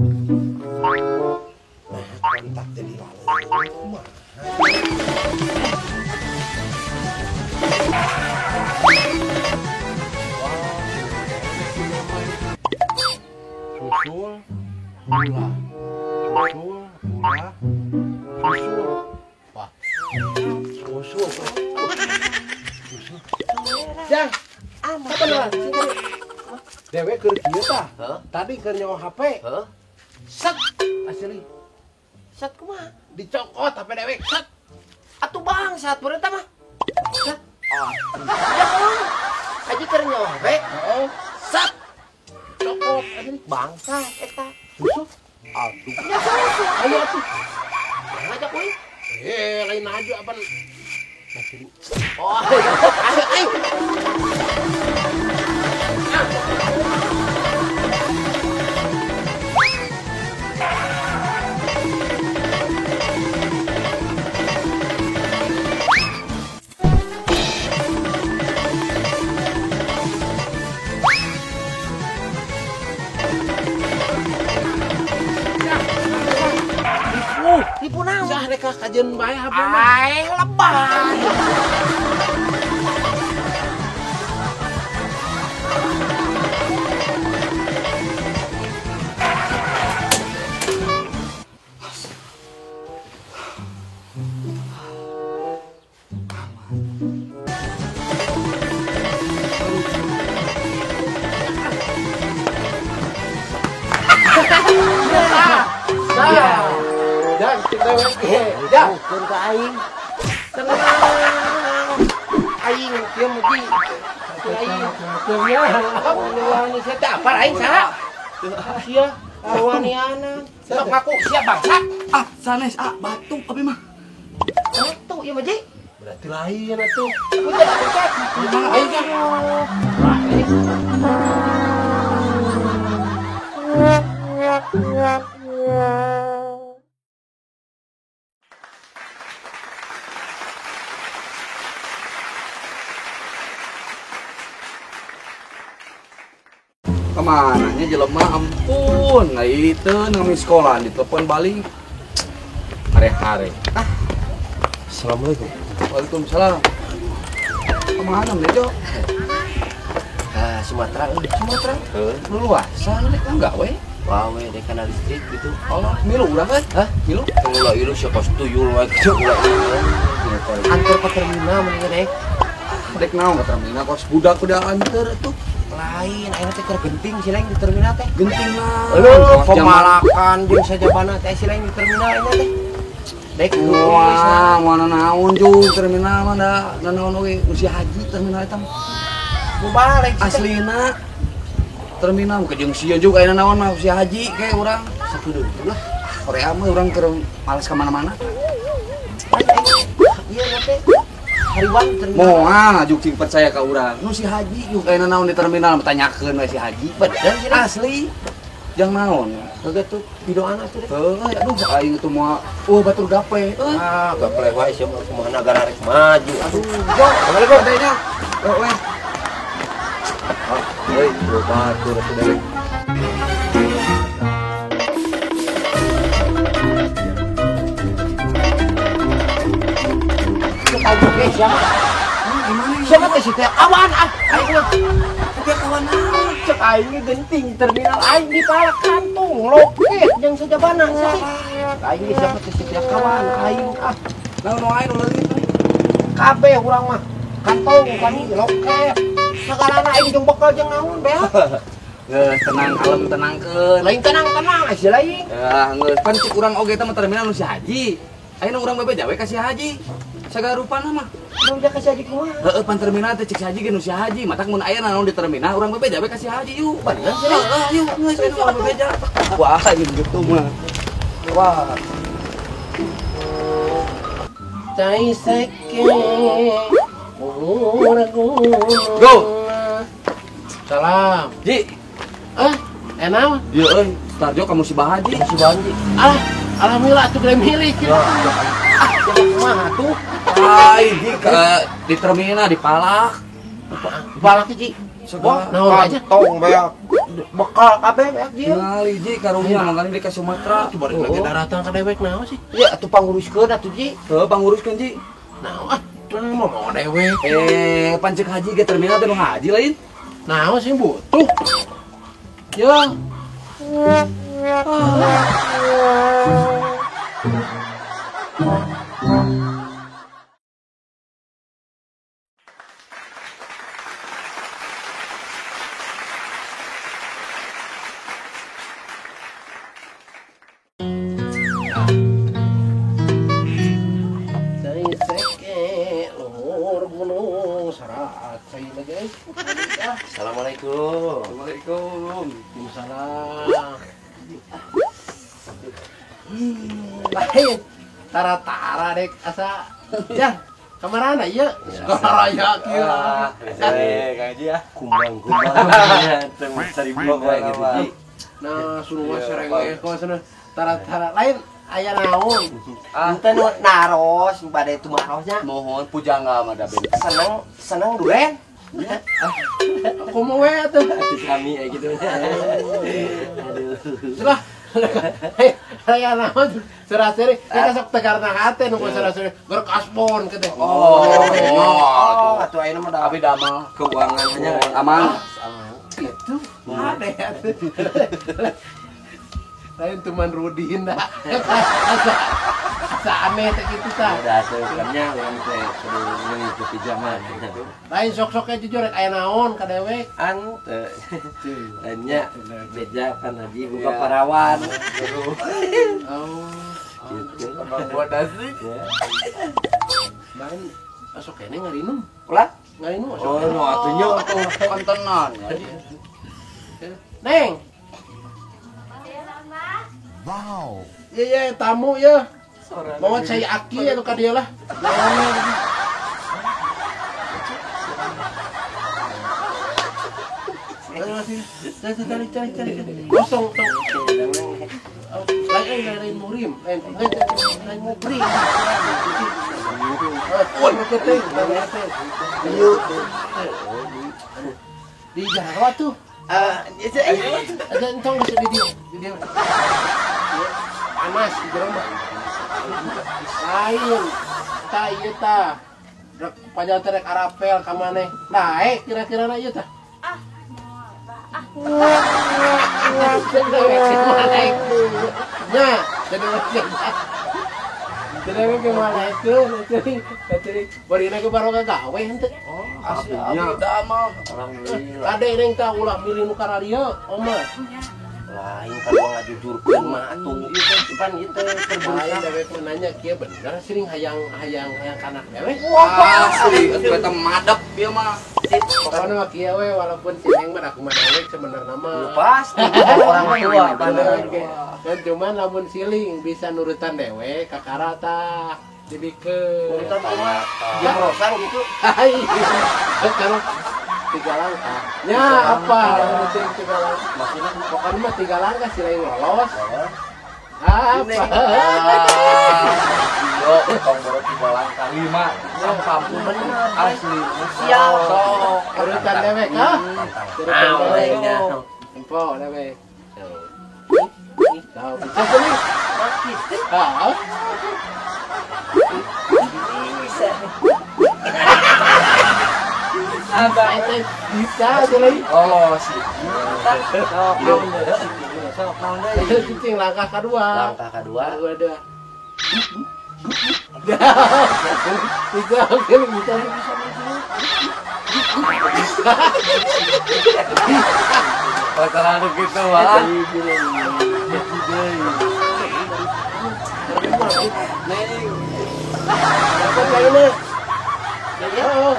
Nah, kontak jadi lalu kumaha? Susul, gula, susul, gula, susul. Wah, susul, susul. Jang, apa nih? Dewek keur kieu tah. Tadi keur nyawa HP. Set, asli. Set kumaha? Dicokot HP dewek, set. Atuh bangsat beureuh mah. Set. Oh. Ya Allah. Aji keur nyawa HP. Heeh. Set. Cokot asli. Bangsat eta. Susu. Aduh. Ya susu. Ayo atuh. Ngajak euy. Lain aja apa? Oh, ayo ayo. Tipu naon? Sah rek kajeun bae HP mah. Aing lebay. Jang, keun ka aing. Tenang. Aing kieu mugi. Aing. Wani sia teh apar aing saha? Sia waniana. Sok ngaku sia bangsa. Ah, sanes ah batuk abi mah. Batuk ieu mah, Ji. Berarti lain atuh. Udah pencet. Aing kan. Kemana nya jelema ampun, nah itu nami sekolah ditelepon balik hare-hare. Ah. Assalamualaikum. Waalaikumsalam. Kemana nih Jo? Ah, Sumatera, Sumatera. Heeh, luasan rek enggak we? Wah, we rek kana listrik gitu. Oh, milu urang euy. Hah? Milu? Ulah ilu sia kos tuyul wae gitu ulah ilu. Antar ke terminal mending rek. Rek naon ke terminal kos budak udah anter atuh. Lain, ayeuna teh keur genting si lain di terminal teh. Genting lah. Leuh, pemalakan jeung sajabana teh si lain di terminal ayeuna teh. Dek, wah, mana naon jeung terminal mah da naon oge usia haji terminal eta. Mubalik aslina terminal ke jeung sieun juga ayeuna naon mah usia haji kayak urang sakudu lah. Korea mah urang keur males ka mana-mana. Ieu teh hariwang terminal. Moal juk cing percaya ka urang. Nu si haji yuk ayeuna naon di terminal tanyakeun we si haji. Bener sih asli. Jang naon? Heuh tuh pidoan atuh deh. Heuh aduh aing tuh moal oh batur gaple. Ah, gaple wae sia mah kumaha nagara rek maju. Aduh, jo, Assalamualaikum teh nya. Heuh we. Ah, euy, batur atuh deh. Oke, siapa? Siapa teh si teh kawan ah? Aing mah. Teh kawan naon? Cek aing genting terminal aing di palak kantung loket jeung sajabana sih. Aing ge siapa teh si teh kawan aing ah. Naon nu aing nu leungit teh? Kabeh urang mah. Kantong kami loket. Sagalana aing jeung bekal jeung naon beak. Geus tenang kalem tenangkeun. Lain tenang-tenang sia lain. Ya geus pan cik urang oge teh mah terminal nu si haji. Ayeuna urang bebeja we ka si haji. Sagala rupana mah. Bebeja ka si haji kumaha? Heeh, pan terminal teh cek si haji ge nu si haji. Matak mun aya naon di terminal urang bebeja we ka si haji yuk. Bener sih. Heeh, yuk geus urang bebeja. Wah, gitu mah. Wah. Tai seke. Go. Salam. Ji. Eh, enak. Ieu euy, Tarjo kamu si Bahaji. Si Bahaji. Alah, alhamdulillah atuh gede milik. Ah, kumaha tuh? Ai, di ke di terminal dipalak. Dipalak Ji. Wah, naon aja kantong beak. Bekal kabeh beak dia. Ngali Ji karunya mangkana di ka Sumatera. Tuh balik lagi daratan ka dewek naon sih? Ya atuh panguruskeun atuh Ji. Heuh panguruskeun Ji. Naon ah, mau mau dewek. Pancek haji ke terminal teh nu haji lain. Naon sih butuh. Ya. Assalamualaikum. Waalaikumsalam. Waalaikumsalam. Lain tara-tara dek asa. Ya, kamarana ieu? Sekolah raya kieu. Kang Haji ya. Kumbang-kumbang teu seribu kayak gitu Ji. Nah, suruh sereng we cenah. Tara-tara lain aya naon? Ente nu naros bade tumarosnya. Mohon pujangga mah da ben. Seneng seneng duren. Komo we atuh. Atuh kami kayak gitu. Aduh. Sudah. Aya naon sera-seri kita sok tegarna hate nu sera-seri ger kasbon kitu. Oh, atuh ayeuna mah abi damel keuangannya aman. Gitu. Ade atuh. Lain teman Rudin dah. Asa aneh teh kitu tah. Udah asupannya urang teh kudu mengikuti zaman gitu. Lain sok-sok jujur rek aya naon ka dewek. An teu. Lainnya beja kan haji buka parawan. Oh. Gitu. Abang buat nasi. Lain sok kene ngarinum. Ulah? Ngarinum sok. Oh, nu atuh nya atuh kontenan. Neng. Wow. Iya, ya, tamu ya. Mau saya aki atau ka dia lah. Cari cari. Kosong tong. Lain lain murim, lain lain mubri. Oh, di Jawa tuh. Ada entong bisa di dia. Di dia. Panas di jero mah. Lain. Ta ieu ta. Rek pajal teh rek arapel ka maneh. Daek kira-kira na ieu tah. Ah. Ah. Nya, jadi jadi gimana itu? Jadi barina ke baroga gawe henteu. Oh, aslinya damel. Alhamdulillah. Kade neng tah ulah milih nu kararieu, oma. Lain kan gua ngajujurkeun mah atuh. Ieu pan ieu teh Lain dewek mah nanya kieu bener sering hayang hayang hayang kanak dewek. Wah, asli atuh eta madep ieu mah. Pokoknya mah kieu we walaupun si Neng mah aku mah dewek sebenarnya mah. Pasti orang tua bener. Dan cuman lamun siling bisa nurutan dewek kakara tah dibikeun. Nurutan kumaha? Jemrosan gitu. Hai. Kalau tiga langkah. Ya apa? Penting tiga langkah. Maksudnya pokoknya mah tiga langkah si lain lolos. Apa? Yo, tong boro tiga langkah lima. Sampun asli. Siap. Urutan dewek ah. Urutan dewek. Empo dewek. Tahu bisa nih. Ah. Bisa. Apa itu bisa lagi? Oh, sih. Cing langkah kedua. Langkah kedua. Dua. Bisa, oke, bisa, bisa, bisa. Pacaran gitu, wah. Neng. Apa kayaknya? Oh,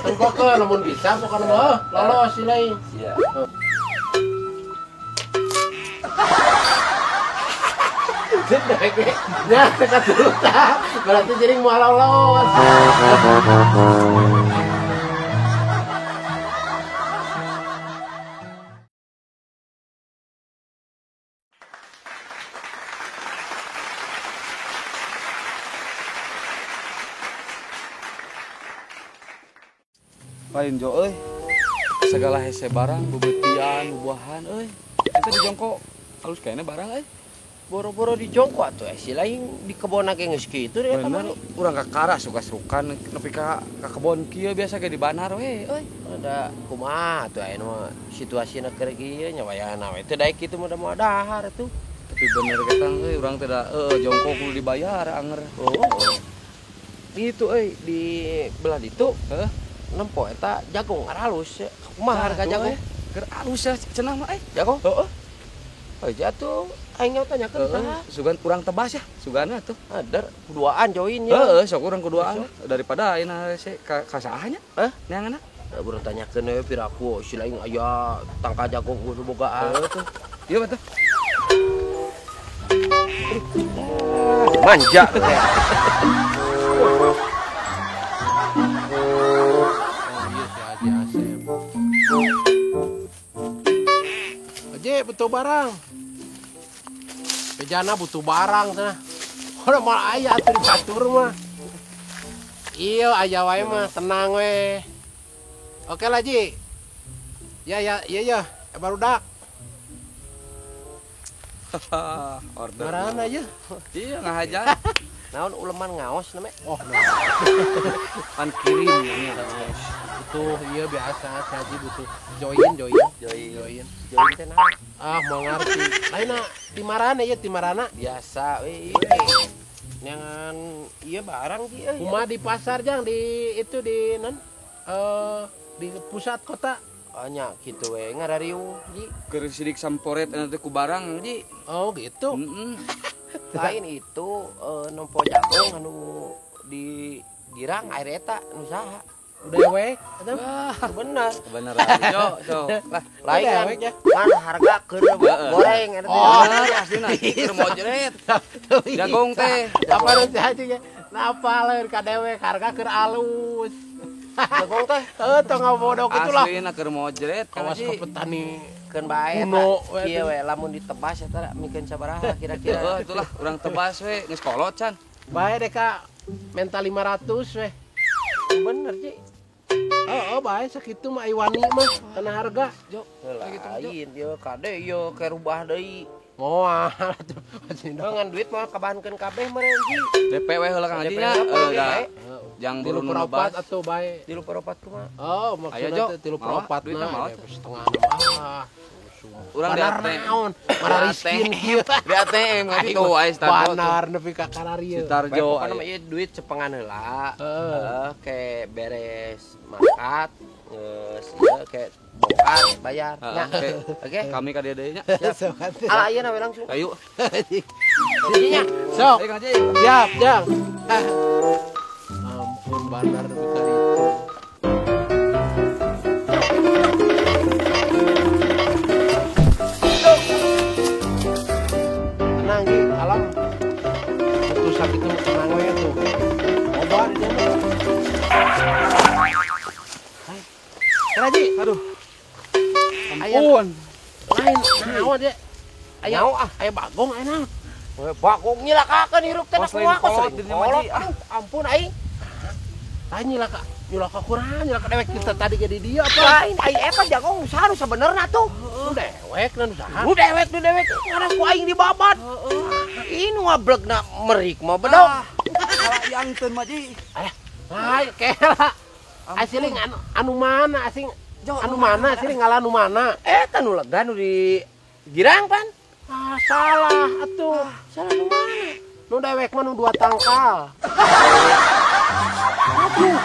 tengkok namun bisa pokoknya mah lolos sih lain. Iya. Ya, teka turutan. Berarti jadi mau lolos. Lain jo euy. Segala hese barang, bebetian, bubuahan euy. Eta di jongko halus kayaknya barang euy. Boro-boro di jongko atuh si lain di kebon ge geus kitu deh eta mah. Urang ka karas suka-sukan nepi ka kebon kieu biasa ge di banar we euy. Ada kumaha atuh aya mah situasina keur kieu nya wayahna we teu daek kitu mah da moal dahar atuh. Tapi bener ketang euy urang teh da jongko kudu dibayar anger. Oh. Itu euy di belah ditu heeh nempo eta jagung aralus kumaha harga jagung? Keur alus ya cenah mah euy. Jagung? Heeh. Oh jatuh, aing nyawa tanyakeun saha. Sugan kurang tebas ya, sugana tuh. Ada kuduaan join ya. Heeh, sok urang kuduaan daripada ayeuna hese ka saha nya? Heh, neanganna. Urang tanyakeun we piraku si lain aya tangka jagung kudu bogaan. Heeh tuh. Ieu mah tuh. Manja teh. Oh iya si Haji Asep. Haji butuh barang. Bejana butuh barang cenah. Udah mal aya atuh di batur mah. Iya aya wae mah tenang we. Oke lah Ji. Ya ya iya ya barudak. Order. Marana aja. Iya ngahajan. Naon uleman ngaos name? Oh, no. Pan kirim nya. Butuh iya biasa si Haji butuh join join. Join. Join teh naon? Ah, mau ngarti. Lainna di marana ya, di marana. Biasa we. Nyangan iya barang ji euy. Kumaha di pasar jang di itu di non di pusat kota. Oh nya kitu we ngarariung ji. Keur sidik samporet eta teh ku barang ji. Oh gitu. Heeh. Lain itu nempo jagung anu di girang air eta nu saha? Dewek eta bener. Bener jo, jo. Lah, lain kan harga keur goreng eta teh. Oh, aslina keur mojret. Jagung teh. Apa nu haji ge? Napa lain ka dewek harga keur alus. Jagung teh. Heuh, tong ngabodok itulah. Aslina keur mojret kawas ke petani. Keun bae eta kieu we lamun ditebas eta mikeun sabaraha kira-kira. Heuh, itulah urang tebas we geus kolot can. Bae deh ka menta 500 we. Bener Ji. Oh, bae sakitu mah ai wani mah kana harga. Jo, lain ieu kade ieu ke rubah deui. Moal atuh. Ngan duit moal kabahankeun kabeh meureun Ji. DP we heula Kang Haji nya. Jang buru nu 3/4 atuh bae. 3/4 kumaha? Oh, maksudna teh 3/4 na. Setengah ah. Urang di ATM. Marariskin kieu. Di ATM kitu aya Starjo. Banar nepi ka kararieu. Starjo. Pokona mah ieu duit cepengan heula. Heeh, ke beres mangkat geus ieu ke bongkar bayar. Nya. Oke. Kami ka dieu deui nya. Siap. Ala ayeuna we langsung. Ayo. Nya. Sok. Siap, Jang. Ampun banar nepi ka ditu. Tenang Ji, alam. Butuh sakitu tenang we tuh. Obat di dieu. Hai. Ji. Aduh. Ampun. Lain naon de? Aya ah, aya bagong aya naon? Bagong nyilakakeun hirup teh kumaha kos. Aduh, ampun aing. Lain nyilaka, nyilaka kurang, nyilaka dewek kita tadi jadi dia apa? Lain aing eta jagong usaha nu sabenerna tuh. Nu dewek nu usaha. Nu dewek, nu dewek. Ngaran ku aing dibabat. Heeh. Ini ngablegna merik mah bedog. Yang teun mah Ji. Alah, lain kela. Asiling anu mana asing? Anu mana asiling ngalah anu mana? Eta nu lega nu di girang pan. Ah, salah atuh. Salah nu mana? Nu dewek mah nu 2 tangkal. Aduh.